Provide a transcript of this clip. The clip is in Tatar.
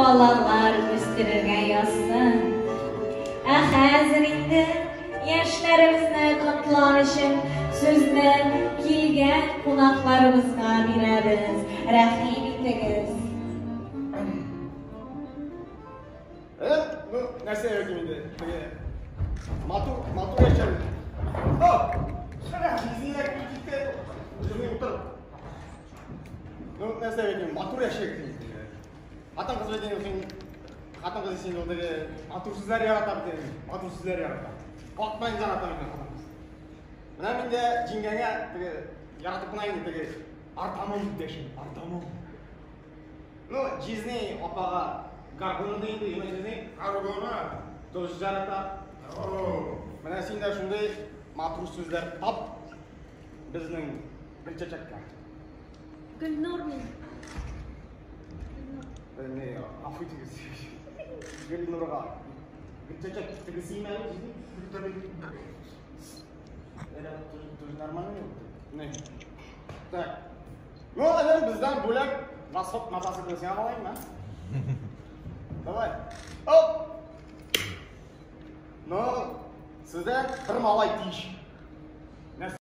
балалар үстерергә язсын. Ә хәзер инде яшьләребезне котлар өчен сүзне килгән кунакларыбызга бирәбез. Рәхим итегез. Ну, нәрсә әйтим инде? Теге матур, матур яшәү. О! Җизниләр китте. Җизни утыр. Ну, нәрсә әйтим, матур яшәү инде. Хатын-кыз бит инде син хатын-кыз син ул теге матур сүзләр ярата бит инде. Матур сүзләр ярата. Акмай ярата бит хатын-кыз. Менә мин дә җиңгәңә теге яратып кына инде теге Артамон дип дәшәм, Артамон. Ну, җизни апага Гаргона ди инде, юны җизни. Гаргона. Тоже ярата. О, Менә син дә шундый матур сүзләр тап безнең Гөлчәчәккә. Гөлнур мин. Не, гафу итегез. Гөлнурга. Гөлчәчәк теге син әле җизни? Это тоже нормально? Не. Так. Ну, әле бездән бүләк носок мотоцикл сиңа алайым, а? Давай. Оп! Ну, сездә бер малай тиеш.